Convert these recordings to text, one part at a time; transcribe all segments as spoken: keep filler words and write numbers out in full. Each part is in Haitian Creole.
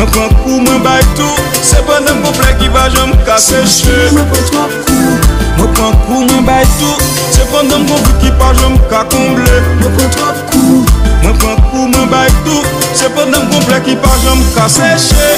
Mwen pran kou, mwen bay tou, sepandan m gon flè ki pa janm ka seche. Mwen pran kou, mwen bay tou, sepandan m gon vid ki pa janm ka konble. Mwen pran twòp kou, mwen pran kou, mwen bay tou, sepandan m gon flè ki pa janm ka seche.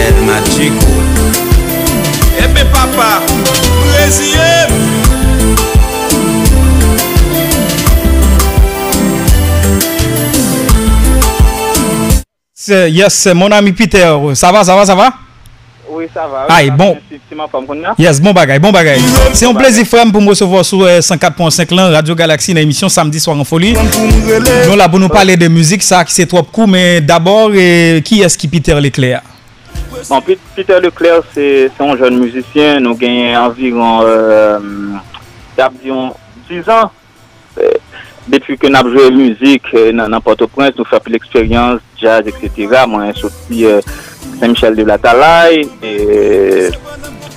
El Magico. Ebyen papa, m reziye m. Yes, mon ami Peter, sa va, sa va, sa va? Wi, sa va. Ay, bon. Ti m anfòm kounye a. Yes, bon bagay, bon bagay. Se yon plezi frè m pou m resevwa w sou san kat pwen senk lan, Radyo Galaksi nan emisyon Samdi Swa an Foli. Nou la pou nou pale de mizik sa ki se Twòp Kou, men dabò, kiyès ki Peter Leclerc? Bon, Peter Leclerc se se yon jèn mizisyen, nou genyen anviwon euh, y ap di yon dizan. Depi ke n ap jwe mizik nan Pòtoprens, nou fè anpil eksperyans, djaz, eksetera. Mwen soti Sen Michèl de Latalay.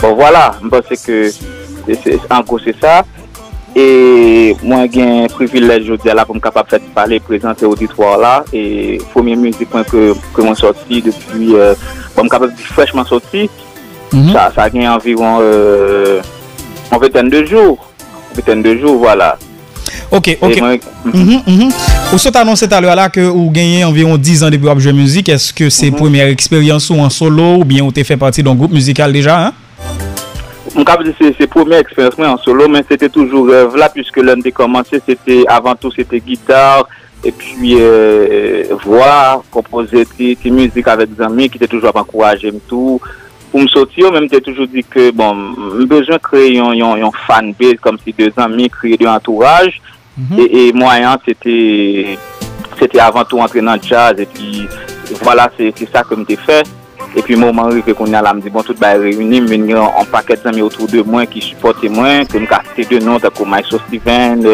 Bon, vwala, m panse ke an gwo se sa. E mwen gen privilèj jodi a la pou m kapab fè ti pale, prezante oditwa la. E premye mizik mwen ke mwen sòti depi, bon, m kapab di frèchman sòti. Sa gen anviwon yon ventèn de jou. Ventèn de jou, vwala. Ok, ok. Ou sot anonse talè a la ke ou genyen anviwon dizan depi w ap jwe mizik. Èske se premyè eksperyans ou an solo oubyen ou te fè pati d on gwoup mizikal deja? M kab di se se premyè eksperyans mwen an solo, men se te toujou rèv la, piske lè m te kòmanse, se te avan tou se te gita, epi vwa, konpoze ti ti mizik avèk zanmi ki te toujou ap ankouraje m tou. Pou m soti yo, men m te toujou di ke, bon, m bezwen kreye yon, yon, yon fan base, kòmsi de zanmi, kreye de antouraj. E, e mwayen an, se te, se te avan tou antre nan djaz, epi vwala, se, se sa ke m te fè. Epi moman rive kounye a la, m di, bon, tout bagay reyini, m vin gen yon pakèt zanmi otou de mwen ki sipòte mwen, ke m ka site de non, tankou Maestro Steven,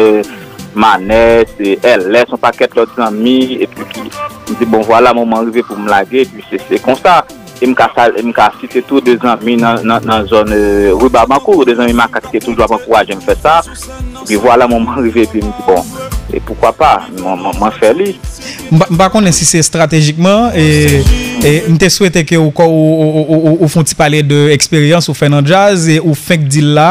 Manès, L S, yon pakèt lòt zanmi, epi ki, m di, bon, vwala, moman rive pou m lage, epi se, se konsa. E m ka sal, e m ka site tou de zanmi nan, nan, nan zòn Ri Babankou, de zanmi Makak ki te toujou ap ankouraje m fè sa. Epi vwala, moman rive, epi m di, bon, e poukwa pa, mwen, mwen, mwen fè li. M pa, m pa konnen si se estratejikman, e, e m te swete ke ou, ou, ou, ou, ou, ou fè yon ti pale de eksperyans ou fè nan djaz, e ou fenk di l la,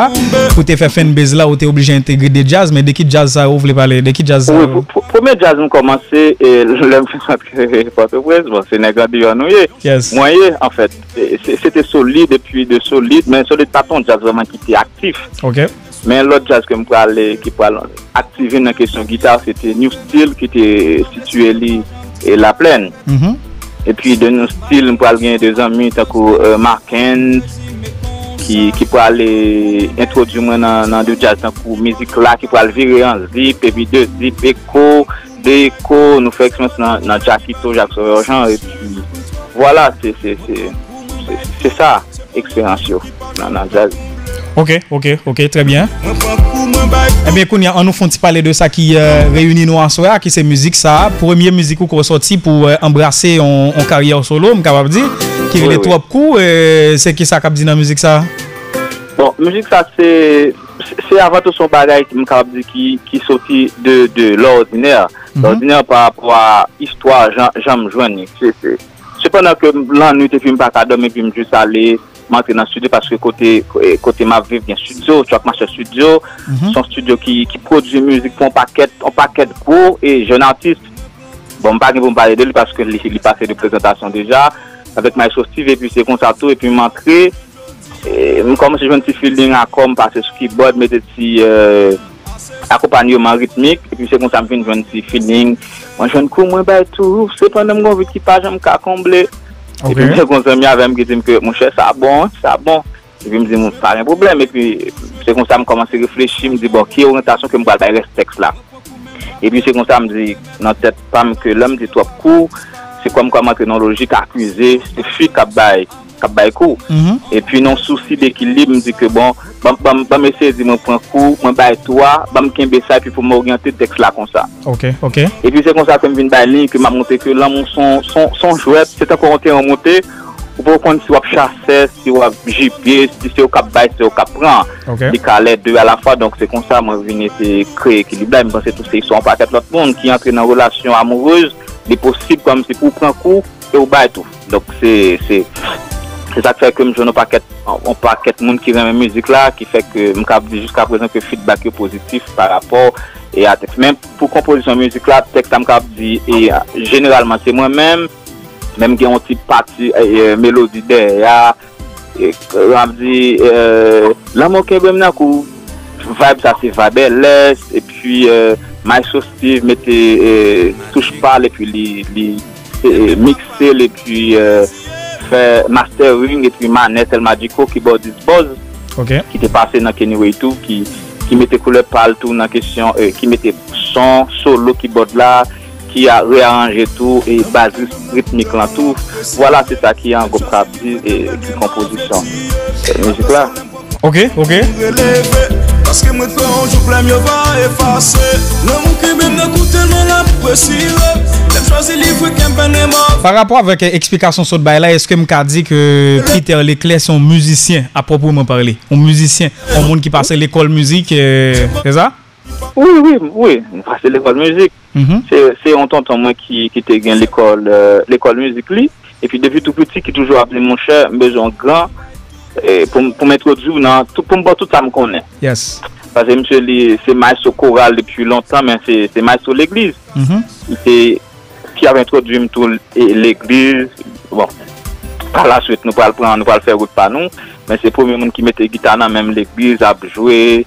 pou te fè fanbase la, ou te oblije entegre de djaz, men de ki djaz sa yo ou vle pale? De ki djaz sa yo? Wi, premye djaz m kòmanse, e, lè m fenk antre Pòtoprens, bon, se nèg andeyò nou ye. Mwen ye, anfèt. Se te Solid, epi de Solid, men Solid pa t yon djaz vrèman ki te aktif. Men lòt djaz ke m pral, ki pral aktive nan kesyon gita, se te New Steel ki te sitiye li e Laplèn. Epi de New Steel, m pral gen de zanmi tankou Markens, ki, ki pral entwodui mwen nan, nan de djaz tankou mizik la, ki pral vire an zip, epi de zip, eko, de eko, nou fè eksperyans nan, nan Jackito, Jackson Urgent, epi vwala, se, se, se, se, se sa, eksperyans yo nan, nan djaz. Ok, ok, ok, trè byen. Ebyen, kounye a, ann nou fè yon ti pale de sa ki reyini nou aswè a, ki se mizik sa a. Premye mizik ou ko sòti pou anbrase yon, yon karyè solo, m kapab di, ki rele Twòp Kou. Se kisa k ap di nan mizik sa a? Bon, mizik sa se, se, se avan tou se yon bagay ki, m kapab di ki, ki soti de, de lòdinè. Lòdinè pa rapò a istwa jan, jan m jwenn li. Se, se, sepandan ke m, lannwit epi m pa ka dòmi epi m jis ale, m antre nan estidyo paske kote, kote m ap viv gen estidyo, Trackmaster Studio. Se yon estidyo ki, ki pwodui mizik pou yon pakèt, yon pakèt gwo e jèn atis. Bon, m pa gen pou m pale de li paske li, li pase de prezantasyon deja avèk Maestro Steve epi se konsa tou epi m antre. E, m kòmanse jwenn ti feeling akò, m pase sou kibòd, mete ti akonpanyeman ritmik, epi se konsa m vin jwenn ti feeling. Mwen jwenn kou, mwen bay tou, sepandan m gon vid ki pa janm ka konble. Epi m gen yon zanmi avè m ki di m ke, monchè, sa bon, wi, sa bon. Epi m di, pa gen pwoblèm, epi se konsa m kòmanse reflechi, m di, bon, ki oryantasyon ke m pral bay rès tèks la? Epi se konsa m di nan tèt pa m ke lè m di Twòp Kou, se kòm kwa m antre nan lojik akize, se fi k ap bay, k ap bay kou. Epi nan sousi dekilib, m di ke bon, ban m eseye di mwen pran kou, mwen bay twa, ban m kenbe sa, epi pou m oryante tèks la konsa. Ok, ok. Epi se konsa ke m vin bay liy, ke m ap montre ke lanmou se yon, se yon, se yon jwèt, se tankou yon teren monte, ou poko konn si w ap chasè, si w ap jipye, si se ou k ap bay, se ou k ap pran. Ok. Li ka lè de alafwa, donk se konsa mwen vin eseye kreye ekilib la, e m panse tou se istwa yon pakèt lòt moun ki antre nan relasyon amourez, li posib kòmsi pou w pran kou, e ou bay tou. Donk se, se, se sa k fè ke m jwenn yon pakèt, yon pakèt moun ki renmen mizik la, ki fè ke m kab di jiska prezan ke feedback yo pozitif parapò e a tèks. Men pou konpozisyon mizik la, tèks la m kab di, e jeneralman se mwen menm, men m gen yon ti pati, e, e, melodi dèyè a, e, m ap di, e, lanmou kenbe m nan kou, vibe sa se vibe L S, epi, e, Maestro Steve mete, e, touch pa l, epi li, li, e, e, mikse l, epi, e, fè mastering, epi Manès El Magico, kibòdis Buzz, ok, ki te pase nan Kenny Way tou, ki, ki mete koulè pa l tou nan kesyon, e, ki mete son solo kibòd la, ki a reyaranje tou, e baz rit-, ritmik lan tou. Vwala, se sa ki an gwo m ka ap di, e ki konpozisyon, e, mizik la. Ok, ok. Releve, paske mwen kwè yon jou plè m yo va efase. Lanmou kenbe m nan kou tèlman l ap presire. Lè m chwazi livre kè m pa gen mò. Pa rapò avèk, e, eksplikasyon w sot bay la, èske m ka di ke Peter Leclerc se yon mizisyen, a pwopwoman pale? Yon mizisyen, yon moun ki pase lekòl mizik, e, se sa? Wi, wi, wi. M pase lekòl mizik. Se, se yon tonton mwen ki, ki te gen lekòl, e, lekòl mizik li. Epi depi tou piti, ki toujou ap di, monchè, m bezwen yon gran, e, pou m, pou m entwodui w nan, tout, pou m ba w tout sa m konnen. Yes. Paske misye, li, se maestro koral depi lontan, men se, se maestro legliz. Li te, ki ap entwodui m tou, e, legliz. Bon, pa laswit, nou pral pran, nou pral fè wout pa nou. Men se premye moun ki mete gita nan men m legliz, ap jwe.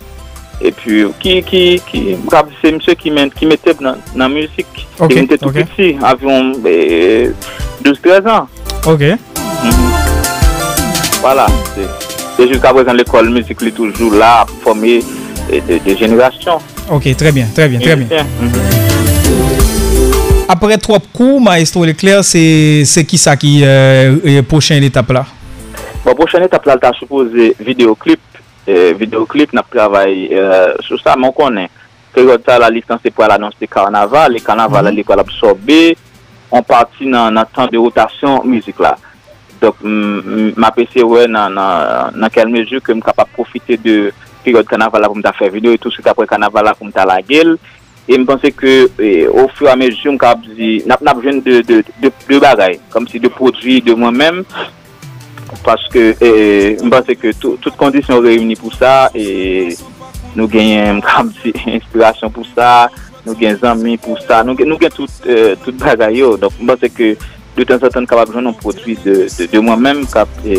Epi, ki, ki, ki, m ka di se misye ki men, ki mete m nan, nan mizik. Ok, depi m te tou piti, anviwon, e, douz, trèz an. Ok. Vwala, se, e jiska prezan lekòl mizik li toujou la, ap fòme, e, de, de jenerasyon. Ok, trè byen, trè byen, trè byen. Mizisyen. Aprè twòp kou, Maestro Leclerc, se, se kisa ki, e, e, pwochen etap la? Bon, pwochen etap la, l ta sipoze videyo klip. E, videyo klip, n ap travay, e, sou sa, men w konnen, peryòd sa la, li sanse pral anonse kanaval, e kanaval la, li pral absòbe yon pati nan, nan tan de wotasyon mizik la. Donk, m, m, m ap eseye wè nan, nan, nan kèl mezi ke m kapab pwofite de peryòd kanaval la pou m ta fè videyo, e touswit aprè kanaval la pou m ta lage l. E m panse ke, e, ofiramezi, m kapab di, n ap, n ap jwenn de, de, de, de bagay, kòmsi de pwodui de mwen menm, paske, e, m panse ke tou, tout kondisyon reyini pou sa, e nou genyen, m kapab di, enspirasyon pou sa, nou gen zanmi pou sa, nou gen, nou gen tout, e, tout bagay yo. Donk, m panse ke de tanzantan, n kapab jwenn yon pwodui de, de, de mwen menm k ap, e,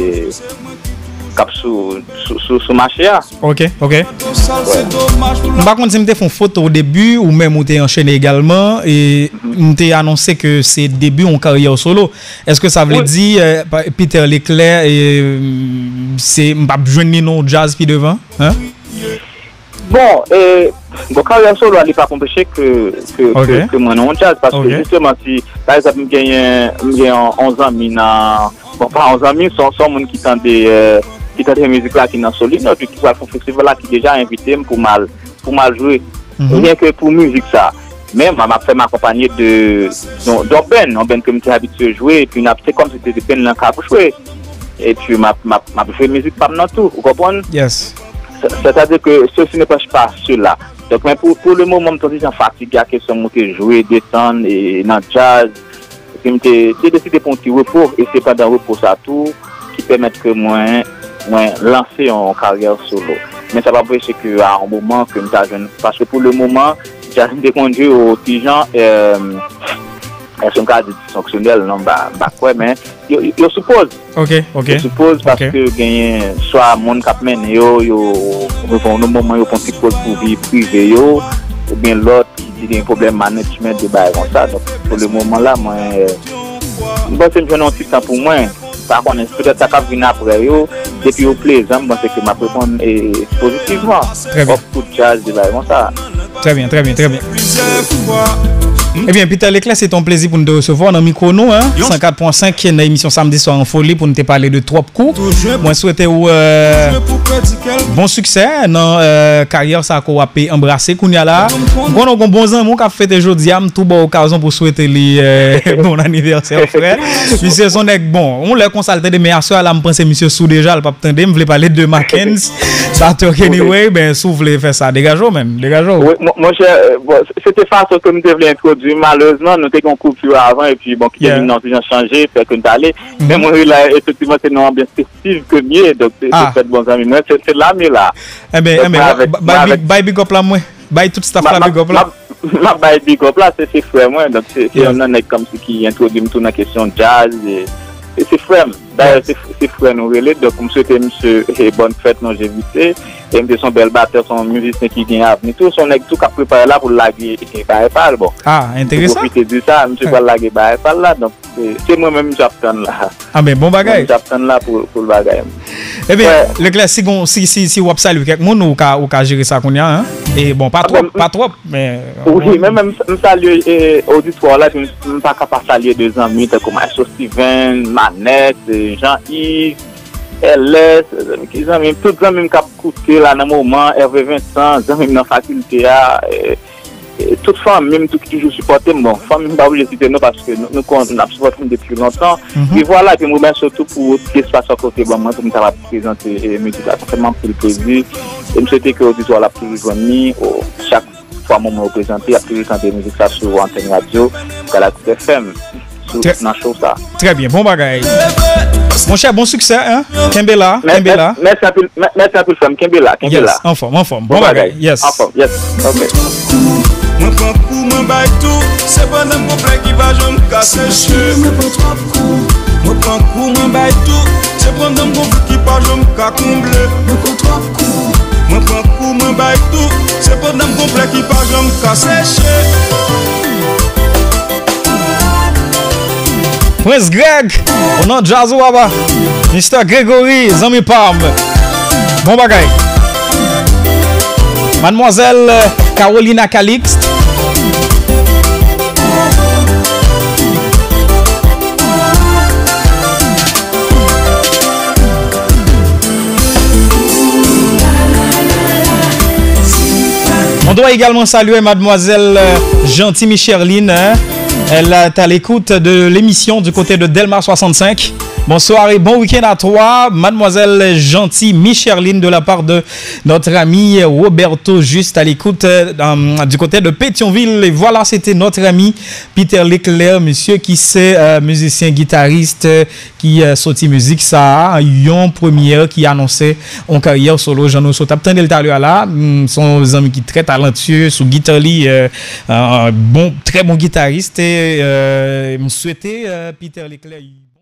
k ap sou, sou, sou, sou mache a. Ok, ok. M pa konn si m te fè yon foto o debi, ou menm ou te anchene egalman, e m te anonse ke se debi yon karyè solo. Èske sa vle di, e, pa, Peter Leclerc, e, se, m p ap jwenn li nan yon djaz pi devan? Hein? Bon, e, bon, karyè solo a, li p ap anpeche ke, ke, ke, ke mwen nan yon djaz, paske jisteman, si, pa egzanp, m genyen, m gen yon, yon zanmi nan, bon, pa yon zanmi, se yon, se yon moun ki tande, e, ki tande mizik la, ki nan Solinòt, ki pral fè yon festival la, ki deja envite m pou m al, pou m al jwe. Oubyen ke pou mizik sa. Men, m, m ap fè m akonpanye de, de, de yon band, yon band ke m te abitye jwe, epi n ap, se kòmsi se te band lan k ap jwe. Epi m ap, m ap, m ap jwe mizik pa m nan tou, ou konprann? Yes. Sè-, sètadi ke ceci n'empêche pas cela. Donk, men pou, pou le moman, m t yon ti jan fatige ak kesyon moute jwe, desann, e nan djaz. Epi m te, te deside pran yon ti repo, e se pandan repo sa tou ki pèmèt ke mwen, mwen lanse yon karyè solo. Men sa p ap anpeche ke a yon moman ke m ta jwenn, paske pou le moman, djaz m te konn jwe yo ti jan, e, èske m ka di disfonksyonèl? Non, m pa, m pa kwè, men yo, yo, yo sou poz. Ok, ok. Yo sou poz paske yo genyen swa moun k ap mennen yo, yo, yo pran yon moman, yo pran ti poz pou vi prive yo, oubyen lòt ki di gen pwoblèm management, de bagay konsa. Donk, pou le moman la, mwen, e, m panse m jwenn yon ti tan pou mwen. Pa konnen, petèt sa k ap vin aprè yo, depi yo plezan, m panse ke m ap reponn, e, pozitivman. Trè byen. Òf kout djaz, de bagay konsa. Trè byen, trè byen, trè byen. Ebyen, Peter Leclerc, se te yon plezi pou n te resevwa w nan mikwo nou, hein, san kat pwen senk nan emisyon Samedi Soir en Folie pou n te pale de Twòp Kou. Mwen swete w, euh, bon siksè nan, euh, karyè sa ke w ap anbrase kounye a la. M konnen w gon bon zanmi w k ap fete jodi a, m tou ba w okazyon pou swete li, euh, bon anivèsè, frè. Misye se yon nèg bon. Yon lè konsa l tande, men aswè a la, m panse misye sou deja, l p ap tande. M vle pale de Mackens, Doctor Kenny Ray, ben, si w vle fè sa, degaje w, man. Degaje w. Wi, mon, monchè, euh, bon, se te fason ke m te vle entwodui m. Malerezman, nou te gen yon koupti avan, epi, bon, kite nou nan jan chanje, fè ke n t ale. Men mwen, la, efektivman, se nan yon anbyans festiv ke m ye, donk, se, se fèt bon zanmi mwen, se, se la m ye la. Enben, enben, bay big up la, mwen. Bay tout staff la big up la. M ap bay big up la, se, se frè mwen, donk, se, se yon nan nèg kòmsi ki entwodui m tou nan kesyon djaz, e, e se frè m. Dayè, se, se frè nou rele, donk m swete misye, e, bòn fèt, lonjevite. E misye se yon bèl batè, se yon mizisyen ki gen avni tou, se yon nèg tou k ap prepare la pou l lage, e, bagay pa l, bon. Ah, enteresan. M pwofite di sa, misye pral lage bagay pa l la, donk se, se mwen menm misye ap tann la. Ah, ben, bon bagay. Misye ap tann la pou, pou l bagay. Ebyen, Leclerc, si gon, si, si, si w ap salye kèk moun, ou ka, ou ka jere sa kounye a, hein? E bon, pa twòp, pa twòp, men... Wi, men, men m, m salye, e, oditwa la, epi m, m pa ka pa salye de zanmi tankou Maestro Steven, Manette, e, Jean-Yves, L S, zanmi, ki zanmi m, tout zanmi m k ap koute la nan moman, Hervé Vincent, zanmi m nan fakilte a, e, e, tout fanmi m tou ki toujou sipòte m. Bon, fanmi m pa oblije site non paske nou, nou konn, n ap sipòte m depi lontan. E vwala, epi m remèsye w tou pou ti espas sa ke w te ban mwen pou m kapab prezante, e, mizik la. Sa fè m anpil plezi. E m swete ke oditwa la ap toujou jwenn li, o, chak fwa moman yo prezante, y ap toujou tande mizik sa sou antèn radyo Galaxy F M, sou, nan show sa. Trè byen, bon bagay. Monchè, bon siksè, hein? Kenbe la, kenbe la. Mèsi anpil, mèsi anpil, frè m. Kenbe la, kenbe la. Yes, anfòm, anfòm. Bon bagay, yes. Anfòm, yes. Ok. Mwen pran kou, mwen bay tou, se pandan m gon flè ki pa janm ka seche. Mwen pran kou, mwen bay tou, se pandan m gon vid ki pa janm ka konble. Mwen pran twòp kou. Mwen pran kou, mwen bay tou, se pandan m gon flè ki pa janm ka seche. Prince Greg, ou nan djaz ou papa. Mister Gregory, zanmi pa m. Bon bagay. Mademoiselle Carolina Calixte. On doit également saluer mademoiselle, euh, Gentille Micherline, hein. Elle est à l'écoute de l'émission du côté de Delma soixante-cinq. Bonsoir et bon week-end à toi, mademoiselle Gentille Micherline, de la part de notre ami Roberto, juste à l'écoute, euh, euh, du côté de Pétionville. Et voilà, c'était notre ami Peter Leclerc, monsieur qui c'est, euh, musicien, guitariste, euh, ki, euh, soti mizik sa a, yon premyè ki anonse yon karyè solo, jan nou sot ap tande l talè a la. Mm, se yon zanmi ki trè talantye sou gita li, euh, euh, bon, trè bon gitaris. E, euh, m swete, euh, Peter Leclerc